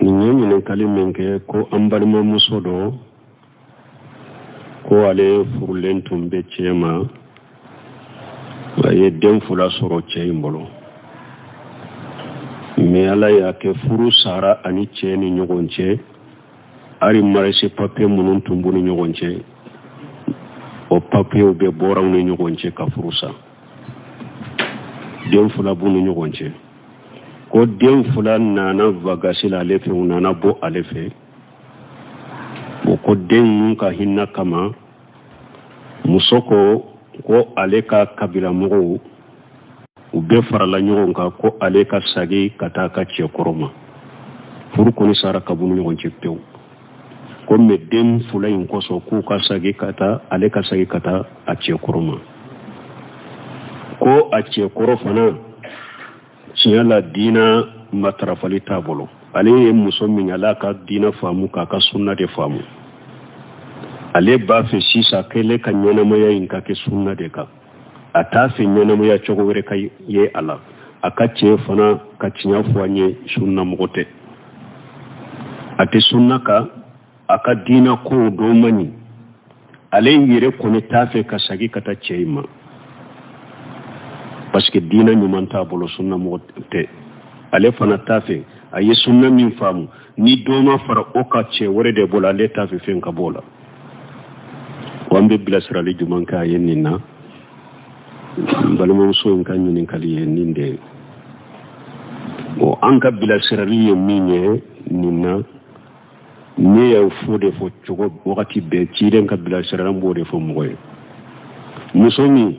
Nin ye ɲininkali min kɛ ko an balimamuso dɔ ko ale furulen tun bɛ cɛ ma, a ye den fila sɔrɔ cɛ in bolo, mais Ala y'a kɛ furu sara a ni cɛ ni ɲɔgɔn cɛ. Hali mariage papiye minnu tun b'u ni ɲɔgɔn cɛ, o papiyew bɛɛ bɔra u ni ɲɔgɔn cɛ ka furu sa. Den fila b'u ni ɲɔgɔn cɛ. Ko den fila nana vacances la ale fɛ, u nana bɔ ale fɛ. O ko den ninnu ka hinɛ kama, muso ko ko ale ka kabila mɔgɔw u bɛɛ farala ɲɔgɔn kan ko ale ka sagi ka taa ka cɛ kɔrɔ ma. Furu kɔni sara ka b'u ni ɲɔgɔn cɛ pewu, ko mais den fila in kosɔn k'u ka sagi ka taa, ale ka sagi ka taa a cɛ kɔrɔ ma. Ko a cɛ kɔrɔ fana, tiɲɛ la, diina matarafali t'a bolo. Ale ye muso min, ale ka diina faamu k'a ka sunna de faamu. Ale b'a fɛ sisan k'ale ka ɲɛnamaya in ka kɛ sunna de kan, a t'a fɛ ɲɛnamaya cogo wɛrɛ ka ye a la. A ka cɛ fana, ka tiɲɛ fɔ an ye, sunna mɔgɔ tɛ, a tɛ sunna kan, a ka diina kow dɔw man ɲi. Ale yɛrɛ kɔni t'a fɛ ka sagi ka taa cɛ in ma parce que diina ɲuman t'a bolo, sunna mɔgɔ tɛ. Ale fana t'a fɛ, a ye sunna min faamu, ni dɔ ma fara o kan cɛ wɛrɛ de bolo, ale t'a fɛ fɛn ka b'o la. Wa an bɛ bilasirali jumɛn kɛ a ye nin na? N balimamuso in ka ɲininkali ye nin de ye. Bon, an ka bilasirali ye min ye nin na, ne y'o fɔ de fɔ cogo wagati bɛɛ, ciden ka bilasirali b'o de fɔ mɔgɔ ye. Muso min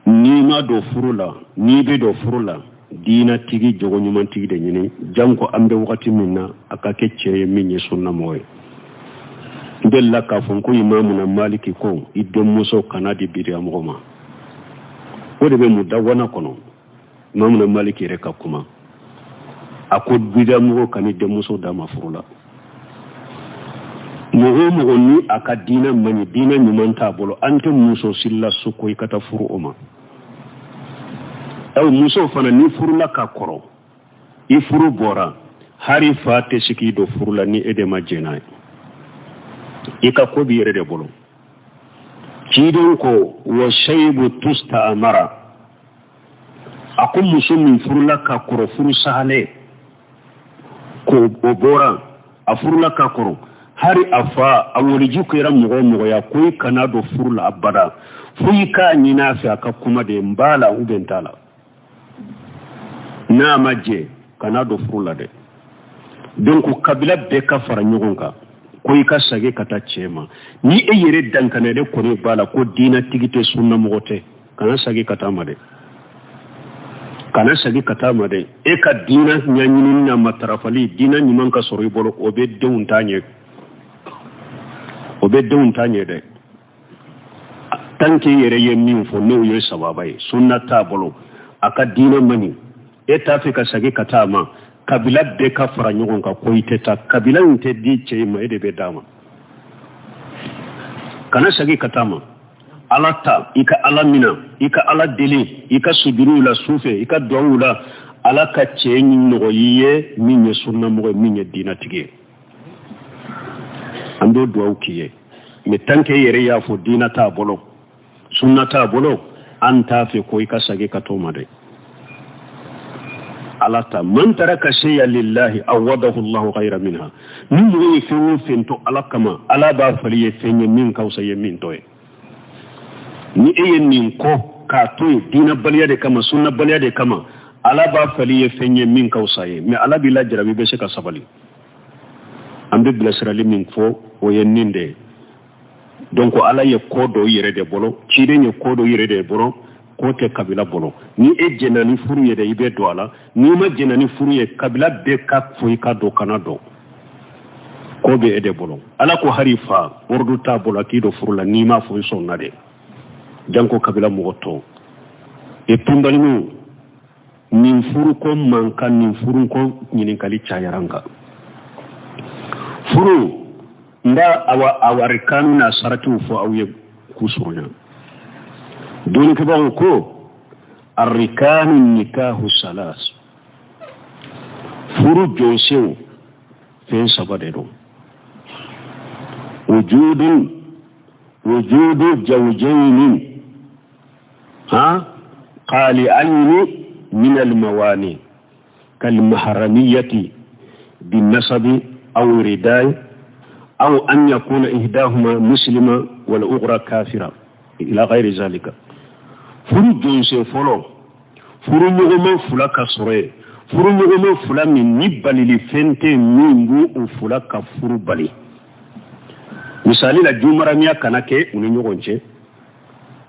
n'i ma don furu la, n'i bɛ don furu la, diinatigi, jogo ɲumantigi de ɲini, janko an bɛ wagati min na, a ka kɛ cɛ ye min ye sunna mɔgɔ ye. N delila k'a fɔ ko Imamuna Maliki ko i denmuso kana di bidiya mɔgɔ ma. O de bɛ Mudawana kɔnɔ, Imamuna Maliki yɛrɛ ka kuma. A ko bidiya mɔgɔ kan'i denmuso d'a ma furu la. Mɔgɔ o mɔgɔ ni a ka diinɛ man ɲi, diinɛ ɲuman t'a bolo, an tɛ muso si lasu ko i ka taa furu o ma. Aw muso fana, ni furula ka kɔrɔ, i furu bɔra, hari fa tɛ se k'i don furu la ni e de ma jɛn n'a ye. I ka ko b'i yɛrɛ de bolo. Ciden ko wa shayibu tusta amara, a ko muso min furula ka kɔrɔ, furu sahalen ko o bɔra, a furula ka kɔrɔ, hari a fa a waliju kɛra mɔgɔ o mɔgɔ ya, ko i kana don furu la abada fo i k'a ɲini a fɛ, a ka kuma de n b'a la ou bien n t'a la. N'a ma jɛ, kana don furu la dɛ. Donc kabila bɛɛ ka fara ɲɔgɔn kan ko i ka sagi ka taa cɛ ma. Ni e yɛrɛ dankanɛlen kɔni b'a la ko diinatigi tɛ, sunnamɔgɔ tɛ, kana sagi ka taa ma dɛ, kana sagi ka taa ma dɛ. E ka diinɛ ɲɛɲinini na matarafali, diinɛ ɲuman ka sɔrɔ i bolo, o bɛ denw ta ɲɛ, o bɛ denw ta ɲɛ dɛ. Tant que i yɛrɛ ye min fɔ, n'o ye sababa ye, sunna t'a bolo, a ka diinɛ man ɲi, e t'a fɛ ka sagi ka taa a ma, kabila bɛɛ ka fara ɲɔgɔn kan ko i tɛ taa. Kabila in tɛ di cɛ in ma, e de bɛ d'a ma. Kana sagi ka taa ma. Ala ta, i ka Ala mina, i ka Ala deli, i ka sujuruw la su fɛ, i ka duwawu la, Ala ka cɛ nɔgɔ i ye min ye sunnamɔgɔ ye, min ye diinatigi ye. An b'o duwawu k'i ye. Mais tant que e yɛrɛ y'a fɔ diina t'a bolo, sunna t'a bolo, an t'a fɛ ko i ka sagi ka t'o ma dɛ. Ala ta, man taraka shay'an lillahi awadahu Allahu khayran minha. Ni mɔgɔ ye fɛn o fɛn to Ala kama, Ala b'a falen ye fɛn ye min ka fisa ye min to ye. Ni e ye nin ko k'a to yen diinɛbaliya de kama, sunnabaliya de kama, Ala b'a falen ye fɛn ye min ka fisa ye. Mais Ala b'i lajarabi, i bɛ se ka sabali. An bɛ bilasirali min fɔ, o ye nin de ye. Donc Ala ye ko dɔ yɛrɛ de bolo, ciden ye ko dɔ yɛrɛ de bolo, ko tɛ kabila bolo. Ni e jɛnna ni furu ye dɛ, i bɛ don a la. N'i ma jɛnna ni furu ye, kabila bɛɛ ka fɔ i ka don, kana don, ko bɛ e de bolo. Ala ko hari fa ordre t'a bolo a k'i don furu la n'i m'a fɔ i sɔnna dɛ, janko kabila mɔgɔ tɔw. Et puis n balimaw, nin furuko mankan, nin furuko ɲininkali cayara n kan. Furu, n b'a awa awarikanu n'a saratiw fɔ aw ye k'u surunya. Dɔnnikɛbagaw ko arikanu nikahu salas, furu jɔsenw Fɛn saba de don. Wujudun wujudu jawjayni ha qali'ayni min al-mawani kalmahramiyati binnasabi aw ridai aw an yakuna ihdahuma muslima wal ukhra kafira ila ghairi zalika. Furu jɔnsen fɔlɔ, furu ɲɔgɔnma fila ka sɔrɔ yen, furu ɲɔgɔnma fila min ni balili fɛn tɛ min b'u u fila ka furu bali. Misali la, jumaramiya kana kɛ u ni ɲɔgɔn cɛ,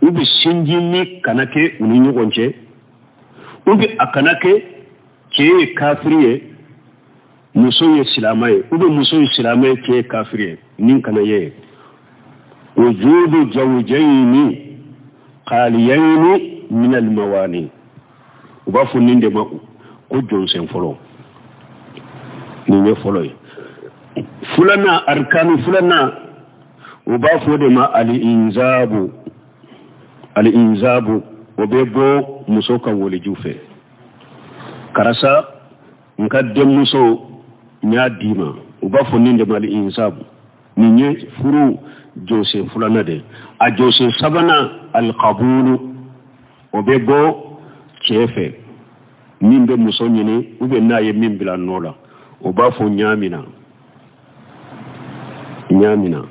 u bɛ sinjimi kana kɛ u ni ɲɔgɔn cɛ, u bɛ a kana kɛ cɛ ye kafiri ye, muso ye silamɛ ye, u bɛ muso ye silamɛ ye, cɛ ye kafiri ye, nin kana ye. Wujudu jawjayni qaliyayni min almawani, u b'a fɔ nin de ma ko jɔnsen fɔlɔ. Nin ye fɔlɔ ye. Filanan, arkanu filanan, u b'a fɔ de ma al-inzabu. Al-inzabu, o bɛ bɔ muso ka waliju fɛ. Karisa, n ka denmuso n y'a d'i ma, u b'a fɔ nin de ma al-inzabu. Nin ye furu jɔsen filanan de ye. A jɔsen sabanan, alqabulu, o bɛ bɔ cɛ fɛ min bɛ muso ɲini ou bien n'a ye min bila nɔ la, o b'a fɔ n y'a mina, n y'a mina.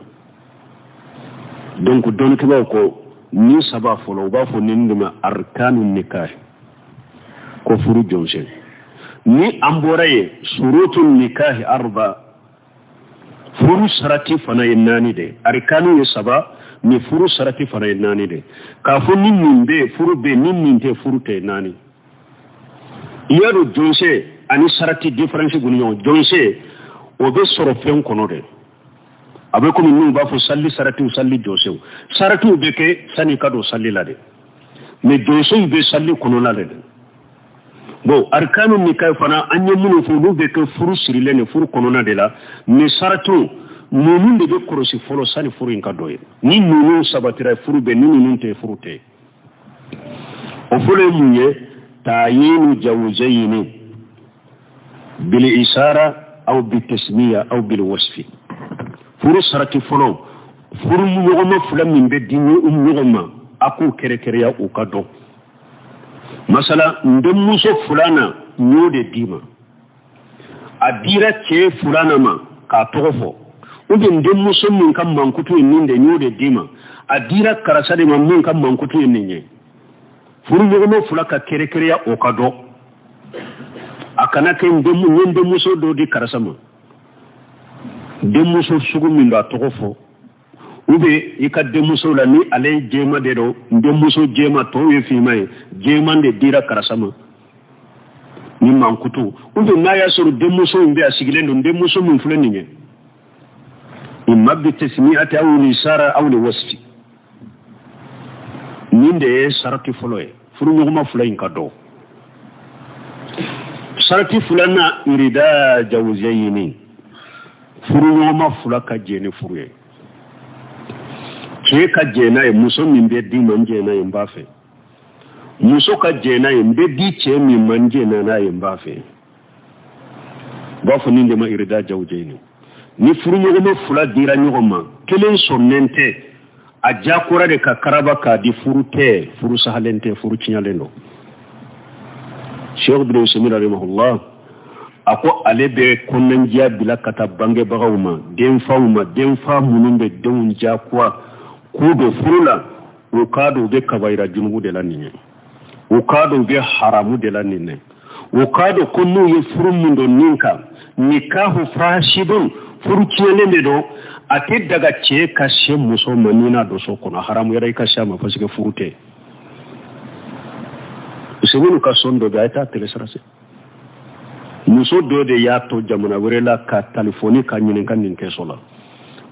Donc dɔnnikɛbaaw ko nin saba fɔlɔ, u b'a fɔ nin de ma arkanu nikah, ko furu jɔnsen. Ni an bɔra yen, surutu nikahi arba, furu sarati fana ye naani de. Arkanu ye saba, ni furu sarati fana ye naani de. K'a fɔ ni nin bɛ yen, furu bɛ yen, ni nin tɛ, furu tɛ, naani. I y'a dɔn, jɔnsen ani sarati différence b'u ni ɲɔgɔn. Jɔnsen, o bɛ sɔrɔ fɛn kɔnɔ de. A bɛ komi n'u b'a fɔ sali saratiw, sali jɔsenw. Saratiw bɛ kɛ sani ka don sali la de, mais jɔsenw bɛ sali kɔnɔna de. Bon, arkanu nikah fana, an ye minnu fɔ, olu bɛ kɛ furu sirilen de, furu kɔnɔna de la. Mais saratiw ninnu de bɛ kɔlɔsi fɔlɔ sani furu in ka dɔ ye. Ni ninnu sabatira, furu bɛ, ni ninnu tɛ, furu tɛ. O fɔlɔ ye mun ye? Taayinu jawzayni bil isara aw bi tasmiya aw bil wasfi. Furu sarati fɔlɔ, furu ɲɔgɔnma fila min bɛ di ɲɔgɔn ma, a k'u kɛrɛkɛrɛya, u ka dɔn. Masala, n denmuso fulana, n y'o de d'i ma. A dira cɛ fulana ma k'a tɔgɔ fɔ. Ou bien n denmuso min ka mankutu ye nin de, n y'o de d'i ma. A dira karisa de ma min ka mankutu ye nin ye. Furu ɲɔgɔnma fila ka kɛrɛkɛrɛya, o ka dɔn. A kana kɛ n ye n denmuso dɔ di karisa ma, denmuso sugu min don, a tɔgɔ fɔ. Ou bien i ka denmuso la, ni ale ye jɛma de don, n denmuso jɛma, tɔw ye finma ye, jɛman de dira karisa ma ni mankutu. Ou bien n'a y'a sɔrɔ denmuso in bɛ a sigilen don, denmuso min filɛ nin ye, imma bi tasmiyati aw li sara aw li wasfi. Nin de ye sarati fɔlɔ ye, furuɲɔgɔnma fila in ka dɔn. Sarati filanan, irida jawzayni, furuɲɔgɔnma fila ka jɛn ni furu ye. Cɛ ka jɛn n'a ye, muso min bɛ d'i ma, n jɛn n'a ye, n b'a fɛ. Muso ka jɛn n'a ye, n bɛ di cɛ min ma, n jɛnna n'a ye, n b'a fɛ. U b'a fɔ nin de ma irida jawzayni. Ni furuɲɔgɔnma fila dira ɲɔgɔn ma, kelen sɔnnen tɛ, a jakora de ka karaba k'a di, furu tɛ, furu sahalen tɛ, furu tiɲalen don. Sheikh Ibn Usaymin rahimahullah a ko ale bɛ kɔnɔnajɛya bila ka taa bangebagaw ma, denfaw ma, denfa minnu bɛ denw jagoya k'u don furu la, u k'a dɔn u bɛ kabayira junubu de la nin ye, u k'a dɔn u bɛ haramu de la nin ye, u k'a dɔn ko n'u ye furu min don nin kan, nikahu fasidun, furu tiɲɛlen de don. A tɛ daga cɛ ka se muso ma ni n'a don so kɔnɔ, haramu yɛrɛ i ka se a ma, parce que furu tɛ. Usaymin ka son dɔ bɛ, a ye taa télécharger. Muso dɔ de y'a to jamana wɛrɛ la ka telefɔni ka ɲininka nin kɛso la.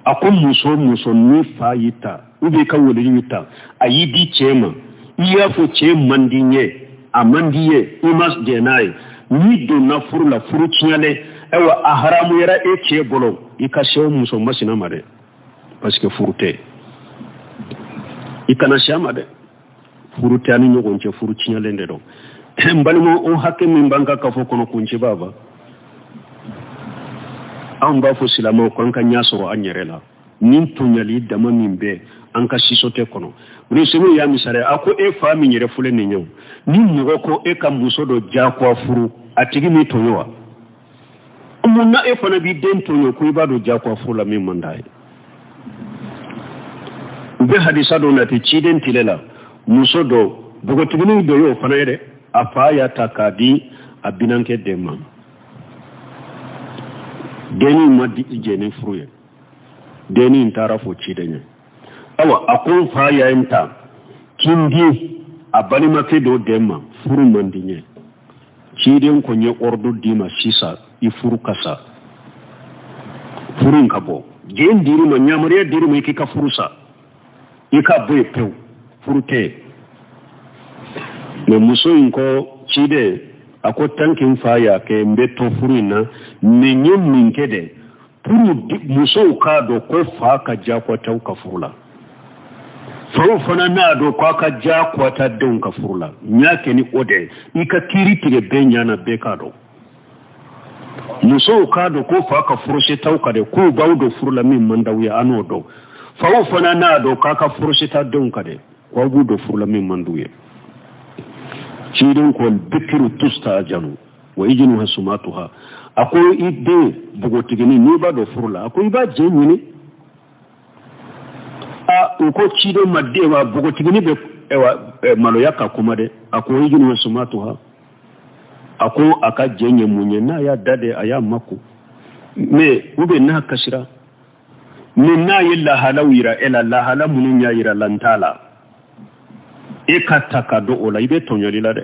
A ko muso muso ni fa y'i ta ou bien i ka weleli y'i ta, a y'i di cɛ ma, i y'a fɔ cɛ man di n ye, a man di ye, i ma jɛn n'a ye, n'i donna furu la, furu tiɲɛlen. Ayiwa, a haramuyara e cɛ bolo i ka se o muso masina ma dɛ, parce que furu tɛ. I kana se a ma dɛ, furu tɛ a ni ɲɔgɔn cɛ, furu tiɲɛlen de don. N balima, o hakɛ min b'an ka kafo kɔnɔ, kuncɛba ba. Anw b'a fɔ silamɛw ko an ka ɲɛ sɔrɔ an yɛrɛ la ni tɔɲali dama min bɛ an ka société kɔnɔ. Segu y'a misali, a ko e fa min yɛrɛ filɛ nin ye, ni mɔgɔ ko e ka muso dɔ diyagoya furu, a tigi m'i tɔɲɔ wa? Mun na e fana b'i den tɔɲɔ ko i b'a don diyagoya furu la min man d'a ye? U bɛ hadisa dɔ nati ciden tile la, muso dɔ, npogotiginin dɔ y'o fana ye dɛ, a fa y'a ta k'a di a binankɛ den ma. Dennin ma jɛn ni furu ye. Dennin taara fɔ ciden ye, awa, a ko n fa y'a n ta k'i di a balimakɛ dɔ den ma, furu man di n ye. Ciden ko n ye ordre d'i ma sisan, i furu ka sa, furu in ka bɔ. Jɛn dir'i ma, yamaruya dir'i ma, i k'i ka furu sa, i ka bɔ yen pewu, furu tɛ yen. Mais muso in ko ciden, a ko tant que n fa y'a kɛ, n bɛ to furu in na, mais n ye min kɛ dɛ, pour musow k'a dɔn ko fa ka diyagoya t'aw ka furu la, faw fana n'a dɔn k'a ka diyagoya t'a denw ka furu la, n y'a kɛ ni o de ye. I ka kiiri tigɛ bɛɛ ɲana, bɛɛ k'a dɔn, musow k'a dɔn ko fa ka forcé t'aw kan dɛ, k'u b'aw don furu la min man d'aw ye, an n'o dɔn. Faw fana n'a dɔn k'a ka forcé t'a denw kan dɛ, k'aw b'u don furu la min man d'u ye. Ciden ko bikiru tusta'janu wa ijnuha sumatuha. A ko i den npogotiginin, n'i b'a don furu la, a ko i b'a jɛn ɲini. A u ko ciden ma, den wa npogotiginin bɛ maloya ka kuma dɛ. A ko ijnuha sumatuha, a ko a ka jɛn ye mun ye? N'a y'a da de, a y'a makun, mais ou bien n'a kasira, mais n'a ye lahalaw yira e la, lahala minnu y'a yira la n t'a la, e ka ta ka don o la, i bɛ tɔɲɔli la dɛ,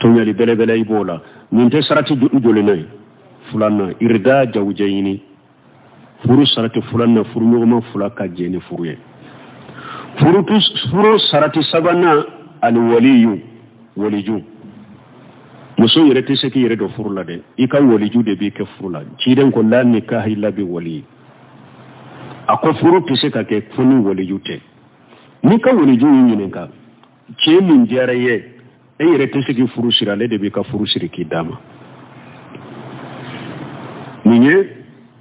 tɔɲɔli bɛlɛbɛlɛ i b'o la. Nin tɛ sarati jolina ye? Filanan, irida jawujɛ ɲini. Furu sarati filanan, furuɲɔgɔnma fila ka jɛ ni furu ye. Furu sarati sabanan, ali waliyu, waliju. Muso yɛrɛ tɛ se k'i yɛrɛ don furu la dɛ, i ka waliju de b'i kɛ furu la. Ciden ko la nikaha illa bi wali. A ko furu tɛ se ka kɛ fo ni waliju tɛ. N'i ka waliju y'i ɲininka cɛ min diyara i ye, e yɛrɛ tɛ se k'i furu siri, ale de b'i ka furu siri k'i d'a ma. Nin ye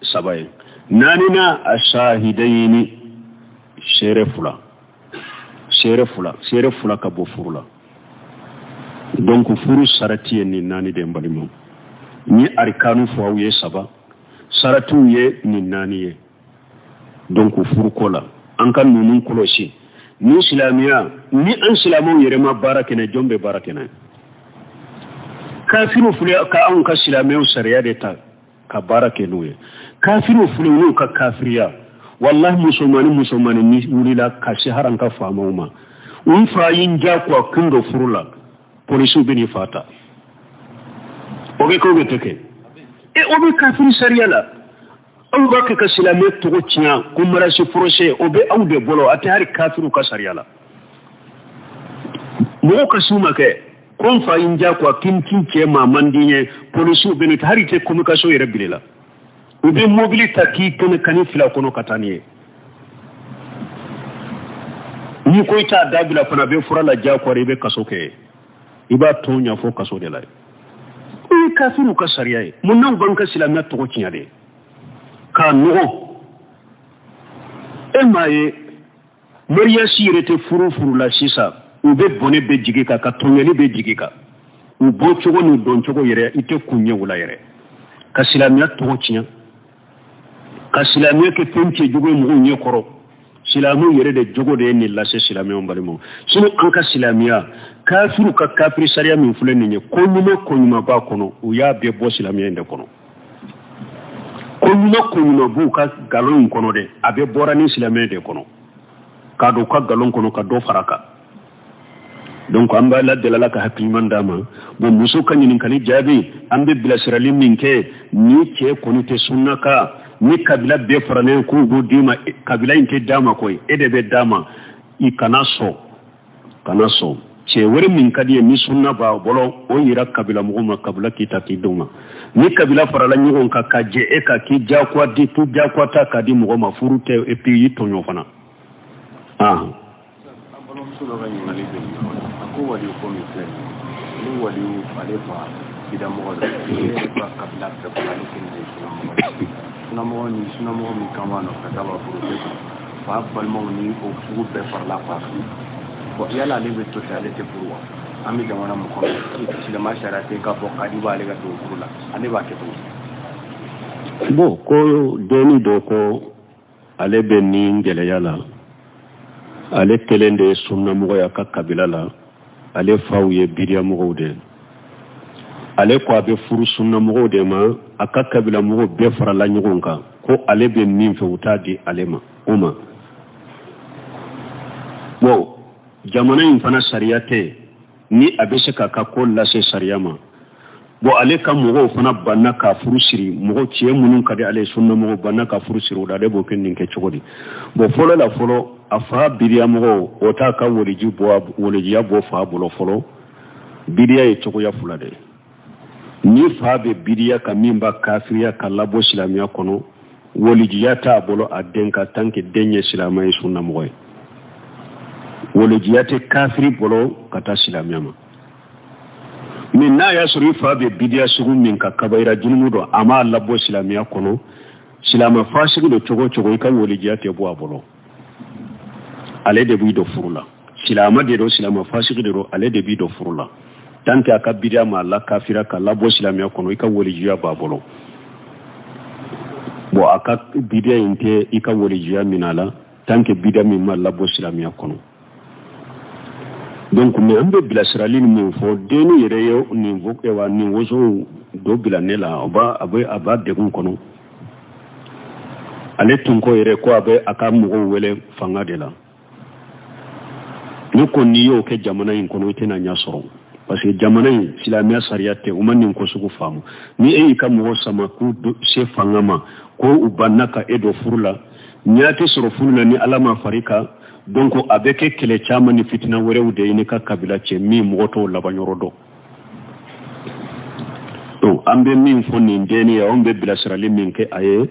saba ye. Naaninan, asahidayini, seere fila, seere fila, seere fila ka bɔ furu la. Donc furu sarati ye nin naani de, n balimaw. N ye arikanu fɔ aw ye saba, saratiw ye nin naani ye. Donc furuko la, an ka ninnu kɔlɔsi. Ni silamɛya, ni an silamɛw yɛrɛ ma baara kɛ n'a, jɔn bɛ baara kɛ n'a ye? Kafiriw filɛ ka anw ka silamɛw sariya de ta ka baara kɛ n'o ye. Kafiriw filɛ n'u ka kafiriya. Wallahi, musomani musomani ni wulila ka se hali an ka faamaw ma, n fa y'i diyagoya kun don furu la, polisiw bɛ n'i fa ta. O bɛ kɛ, o bɛ tɛ kɛ e, o bɛ kafiri sariya la. Aw b'a kɛ ka silamɛ tɔgɔ tiɲɛ ko mariage forcé, o bɛ aw de bolo, a tɛ hali kafiriw ka sariya la. Mɔgɔw ka s'u ma kɛ ko n fa y'i diyagoya k'i n ti cɛ maa man di n ye, polisiw bɛ nin ta, hali tɛ communication yɛrɛ bile la, u bɛ mobili ta k'i kɛnɛ ka n'i fili a kɔnɔ ka taa n'i ye. N'i ko i t'a dabila fana, a bɛ fura la diyagoya, i bɛ kaso kɛ, i b'a tɔn ɲɛfɔ kaso de la. O ye kafiriw ka sariya ye. Mun n'anw b'an ka silamɛya tɔgɔ tiɲɛ de k'a nɔgɔ? E m'a ye, mariage yɛrɛ tɛ furu furu la sisan, u bɛ bɔnɛ bɛ jigin kan, ka tɔɲɔli bɛ jigin kan, u bɔcogo n'u dɔncogo yɛrɛ, i tɛ kun ɲɛ u la yɛrɛ, ka silamɛya tɔgɔ tiɲɛ, ka silamɛya kɛ fɛn cɛjugu ye mɔgɔw ɲɛ kɔrɔ. Silamɛw yɛrɛ de jogo de ye nin lase silamɛw balimaw. Sinon an ka silamɛya, kafiriw ka kafiri sariya min filɛ nin ye, ko ɲuman ko ɲuman b'a kɔnɔ, u y'a bɛɛ bɔ silamɛya in de kɔnɔ. Ko ɲuman ko ɲuman b'u ka nkalon in kɔnɔ dɛ, a bɛɛ bɔra ni silamɛya de kɔnɔ k'a don u ka nkalon kɔnɔ ka dɔ fara a kan. Donc an b'a ladeli Ala ka hakili ɲuman d'a ma. Bon, muso ka ɲininkali jaabi, an bɛ bilasirali min kɛ, ni cɛ kɔni tɛ sunna kan, ni kabila bɛɛ faralen k'u b'o d'i ma, kabila in tɛ d'a ma koyi, e de bɛ d'a ma. I kana sɔn, kana sɔn. Cɛ wɛrɛ min ka di ye ni sunna b'a bolo, o yira kabila mɔgɔw ma, kabila k'i ta k'i d'o ma. Ni kabila farala ɲɔgɔn kan ka jɛ e kan k'i diyagoya di, k'i diyagoya ta k'a di mɔgɔ ma, furu tɛ, et puis i tɔɲɔ fana. Ah. An balimamuso dɔ ka ɲininkali bɛ yen. A ko waliyu ko min filɛ nin ye, ni waliyu ale fa bidamɔgɔ dɔ ye, ka kabila bɛɛ kɔnɔ ale kelen de ye sunamɔgɔ ye. Sunamɔgɔ ni sunamɔgɔ min kan b'a nɔfɛ k'a b'a furu tɛ sɔn, fa balimaw ni o sugu bɛɛ farala fa kan. Bon, yala ale bɛ to ten, ale tɛ furu wa? An bɛ jamana min kɔnɔ, silamɛ sariya tɛ k'a fɔ kadi b'ale ka don furu la, ale b'a kɛ cogo di? Bon, ko denni dɔ ko ale bɛ nin gɛlɛya la, ale kelen de ye sunnamɔgɔ ye a ka kabila la, ale faw ye bidiyamɔgɔw de ye. Ale ko a bɛ furu sunnamɔgɔw de ma, a ka kabila mɔgɔw bɛɛ farala ɲɔgɔn kan ko ale bɛ min fɛ, u t'a di ale ma o ma. Bon, jamana in fana sariya tɛ ni a bɛ se k'a ka ko lase sariya ma. Bon, ale ka mɔgɔw fana banna k'a furu siri. Mɔgɔ cɛ minnu ka di ale ye, sunnamɔgɔw banna ka furu siri o la, ale b'o kɛ nin kɛ cogo di? Bon, fɔlɔ la fɔlɔ, a fa bidiyamɔgɔw, o t'a ka waliji bɔ, walijiya bɔ fa bolo fɔlɔ. Bidiya ye cogoya fila de ye. Ni fa bɛ bidiya kan min b'a kafiriya ka labɔ silamɛya kɔnɔ, walijiya t'a bolo a den kan tant que den ye silamɛ ye, sunnamɔgɔ ye. Walijiya tɛ kafiri bolo ka taa silamɛya ma. Mais n'a y'a sɔrɔ i fa bɛ bidiya sugu min kan, kabayira junumu don, a m'a labɔ silamɛya kɔnɔ, silamɛ fasigi don cogo o cogo, i ka walijiya tɛ bɔ a bolo. Ale de b'i don furu la. Silamɛ de don, silamɛ fasigi de don, ale de b'i don furu la. Tant que a ka bidiya m'a la kafira ka labɔ silamɛya kɔnɔ, i ka walijiya b'a bolo. Bon, a ka bidiya in tɛ i ka walijiya minɛ a la tant que bidiya min m'a labɔ silamɛya kɔnɔ. Donc, mais an bɛ bilasirali min fɔ, denni yɛrɛ ye nin wa nin woso dɔ bila ne la, a bɛ a b'a degun kɔnɔ. Ale tun ko yɛrɛ ko a bɛ a ka mɔgɔw wele fanga de la. Ne ko n'i y'o kɛ jamana in kɔnɔ, i tɛna ɲɛ sɔrɔ, parce que jamana in silamɛya sariya tɛ, u ma nin ko sugu faamu. Ni e y'i ka mɔgɔ sama k'u se fanga ma ko u banna ka e don furu la, ɲɛ tɛ sɔrɔ furu la ni Ala ma fari kan. Donc a bɛ kɛ kɛlɛ caman ni fitina wɛrɛw de ye n'i ka kabila cɛ min mɔgɔ t'o laban yɔrɔ dɔn. Donc an bɛ min fɔ nin denni ye, anw bɛ bilasirali min kɛ a ye,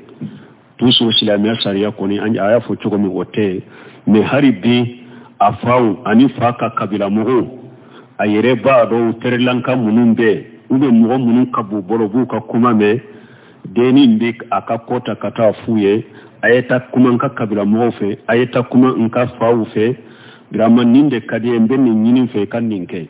toujours silamɛya sariya kɔni, a y'a fɔ cogo min, o tɛ. Mais hali bi a faw ani fa ka kabila mɔgɔw, a yɛrɛ b'a dɔn terilanka minnu bɛ u bɛ mɔgɔ minnu ka b'u bolo, b'u ka kuma mɛn. Denni bɛ a ka ko ta ka taa f'u ye: a ye taa kuma n ka kabila mɔgɔw fɛ, a ye taa kuma n ka faw fɛ, vraiment nin de ka di ye, n bɛ nin ɲini fɛ, i ka nin kɛ.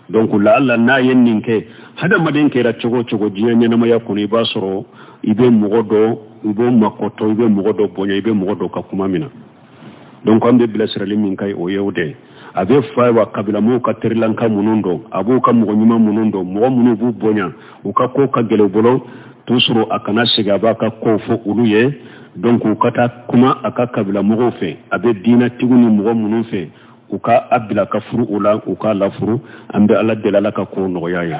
Donc laala n'a ye nin kɛ, hadamaden kɛra cogo o cogo diɲɛ ɲɛnamaya kɔnɔ, i b'a sɔrɔ i bɛ mɔgɔ dɔ, i b'o makɔtɔ, i bɛ mɔgɔ dɔ bonya, i bɛ mɔgɔ dɔ ka kuma minɛ. Donc an bɛ bilasirali min ka o ye o de a bɛ fa wa kabilamɔgɔw ka terilanka minnu dɔn, a b'u ka mɔgɔ ɲuman minnu dɔn, mɔgɔ minnu b'u bonya, u ka ko ka gɛlɛn u bolo, toujours a kana segin, a b'a ka kow fɔ olu ye. Donc u ka taa kuma a ka kabilamɔgɔw fɛ, a bɛ diinɛtigiw ni mɔgɔ minnu fɛ, u ka a bila ka furu o la, u k'a lafuru. An bɛ Ala deli, Ala ka ko nɔgɔya ye.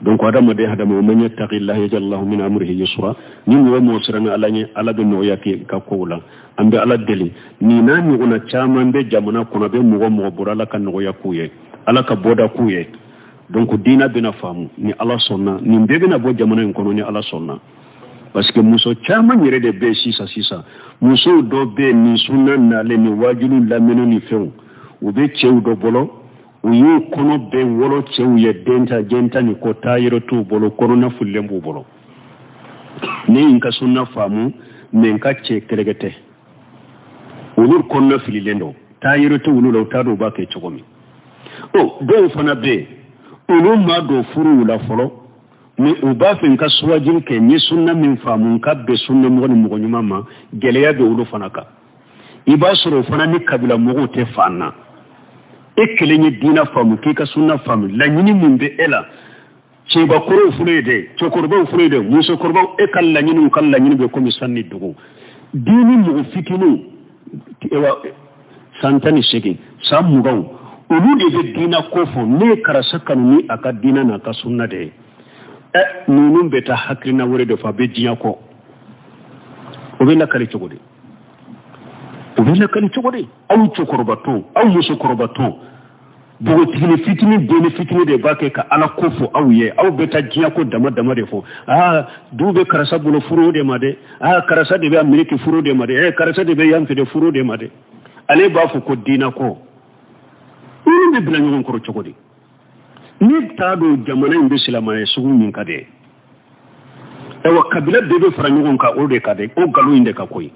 Donc hadamaden hadama, man yattaqillaha yaj'al lahu min amrihi yusra. Ni mɔgɔ mɔgɔ siranna Ala ɲɛ, Ala bɛ nɔgɔya kɛ ka kow la. An bɛ Ala deli, nin n'a ɲɔgɔnna caman bɛ jamana kɔnɔ, a bɛ mɔgɔ mɔgɔ bolo, Ala ka nɔgɔya k'u ye, Ala ka bɔda k'u ye. Donc diinɛ bɛna faamu ni Ala sɔnna, nin bɛɛ bɛna bɔ jamana in kɔnɔ ni Ala sɔnna. Parce que muso caman yɛrɛ de bɛ yen sisan sisan, musow dɔ bɛ yen, nin sunna nalen ni wajilu lamɛnni ni fɛnw, u bɛ cɛw dɔ bolo, u y'u kɔnɔ bɛɛ wolo cɛw ye, den ta den ta ni ko taa yɔrɔ t'u bolo, kɔnɔna fililen b'u bolo. Ne ye n ka sunna faamu, mais n ka cɛ kɛlɛkɛ tɛ, olu kɔnɔna fililen don, taa yɔrɔ tɛ olu la, u t'a dɔn u b'a kɛ cogo min. Ɔ dɔw fana bɛ yen, olu ma don furuw la fɔlɔ, mais u b'a fɛ n ka suwajiri kɛ, n ye sunna min faamu, n ka bɛn sunna mɔgɔ ni mɔgɔ ɲuman ma. Gɛlɛya bɛ olu fana kan. I b'a sɔrɔ o fana ni kabila mɔgɔw tɛ fan na. E kelen ye diinɛ faamu, k'i ka sunna faamu, laɲini min bɛ e la, cɛbakɔrɔw furu ye dɛ, cɛkɔrɔbaw furu ye dɛ, musokɔrɔbaw, e ka laɲiniw ka laɲini bɛ komi san ni dugu. Diini mɔgɔ fitininw, san 18, san 20, olu de bɛ diinɛ ko fɔ. Ne ye karisa kanu ni a ka diinɛ n'a ka sunna de ye. Ɛ ninnu bɛ taa hakilina wɛrɛ de fɔ, a bɛ diɲɛ kɔ. O bɛ lakali cogo di? O bɛ lakali cogo di? Aw cɛkɔrɔbatɔw, aw musokɔrɔbatɔw, npogotigini fitinin, denni fitinin de b'a kɛ ka Ala ko fɔ aw ye. Aw bɛ taa diɲɛ ko dama dama de fɔ. Aa, du bɛ karisa bolo, furu de ma dɛ. Aa, karisa de bɛ Ameriki, furu de ma dɛ. Ɛ, karisa de bɛ yan fɛ dɛ, furu de ma dɛ. Ale b'a fɔ ko diinɛ ko. Ninnu bɛ bila ɲɔgɔn kɔrɔ cogo di? Ne t'a dɔn jamana in bɛ silamɛya sugu min kan dɛ. Ayiwa, kabila bɛɛ bɛ fara ɲɔgɔn kan o de kan dɛ, o nkalon in de kan koyi.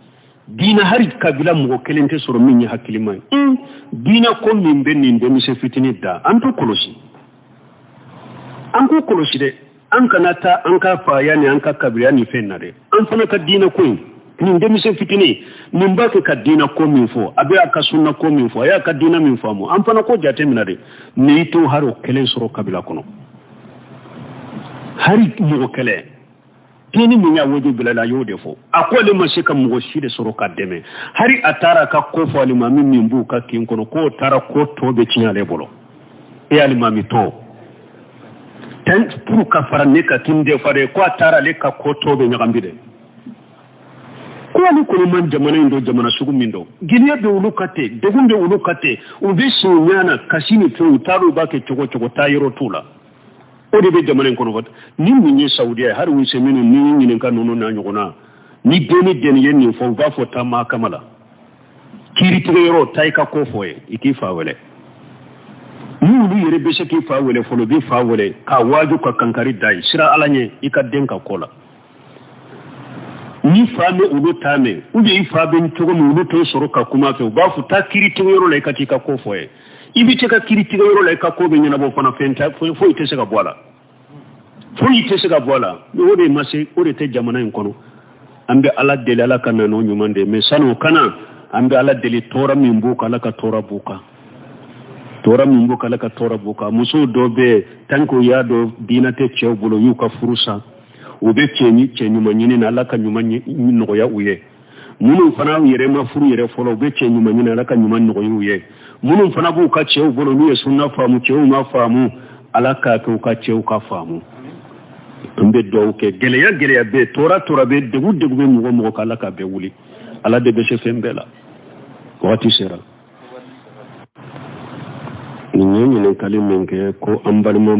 Diinɛ hari kabila mɔgɔ kelen tɛ sɔrɔ min ye hakilima ye. Diinɛ ko min bɛ nin denmisɛn fitinin da, an t'o kɔlɔsi, an k'o kɔlɔsi dɛ. An kana taa an ka faya ni an ka kabilaya ni fɛn na dɛ. An fana ka diinɛ ko in, nin denmisɛn fitinin nin b'a kɛ ka diinɛ ko min fɔ, a bɛ a ka sunna ko min fɔ, a y'a ka diinɛ min faamu, an fana k'o jate minɛ dɛ. Mɛ i t'o hari o kelen sɔrɔ kabila kɔnɔ, hari mɔgɔ kelen. Denni min y'a audio bila la, a y'o de fɔ. A ko ale ma se ka mɔgɔ si de sɔrɔ ka dɛmɛ. Hari a taara a ka ko fɔ alimami min b'u ka kin kɔnɔ, k'o taara ko tɔ bɛ tiɲɛ ale bolo. E alimami tɔ tan pour ka fara ne ka kin de fa dɛ, ko a taara ale ka ko tɔ bɛ ɲagami dɛ. Ko ale kɔni man jamana in dɔn, jamana sugu min dɔn, gɛlɛya bɛ olu ka ten, degun bɛ olu ka ten, u bɛ sin ɲɛ na kasi ni fɛnw, u t'a dɔn u b'a kɛ cogo cogo, taa yɔrɔ t'u la. O de bɛ jamana in kɔnɔ. Ni mun ye Saudiya ye, hali Useminu ni ɲininka ninnu n'a ɲɔgɔnna, ni den ni den ye nin fɔ, u b'a fɔ taa mahakama la, kiiritigɛ yɔrɔ, taa i ka ko fɔ ye, i k'i fa wele. Ni olu yɛrɛ bɛ se k'i fa wele fɔlɔ, i b'i fa wele k'a waaju, ka kankari da ye, siran Ala ɲɛ i ka den ka ko la. Ni fa mɛn olu t'a mɛn, ou bien i fa bɛ cogo min olu t'o sɔrɔ ka kuma fɛ, u b'a fɔ taa kiiritigɛ yɔrɔ la, i ka t'i ka ko fɔ ye. I bɛ se ka kiiritigɛ yɔrɔ la, i ka ko bɛ ɲɛnabɔ fana, fɛn tɛ, foyi tɛ se ka bɔ a la, foyi tɛ se ka bɔ a la. O de ma se, o de tɛ jamana in kɔnɔ. An bɛ Ala deli, Ala ka na n'o ɲuman de ye. Mɛ sani o kana, an bɛ Ala deli, tɔɔrɔ min b'u kan, Ala ka tɔɔrɔ b'u kan, tɔɔrɔ min b'u kan, Ala ka tɔɔrɔ b'u kan. Musow dɔw bɛ yen, tant que u y'a dɔn diinɛ tɛ cɛw bolo, u y'u ka furu sa, u bɛ cɛ ni cɛ ɲuman ɲini na, Ala ka ɲuman nɔgɔya u ye. Minnu fana yɛrɛ ma furu yɛrɛ fɔlɔ, u bɛ cɛ ɲuman ɲini, Ala ka ɲuman nɔgɔya u ye. Minnu fana b'u ka cɛw bolo, n'u ye sunna faamu, cɛw ma faamu, Ala k'a kɛ u ka cɛw ka faamu. An bɛ dugawu kɛ. Gɛlɛya gɛlɛya bɛ yen, tɔɔrɔ tɔɔrɔ bɛ yen, degun degun bɛ mɔgɔ mɔgɔ kan, Ala ka bɛɛ wuli. Ala de bɛ se fɛn bɛɛ la. Wagati sera. Nin ye ɲininkali min kɛ ko an balima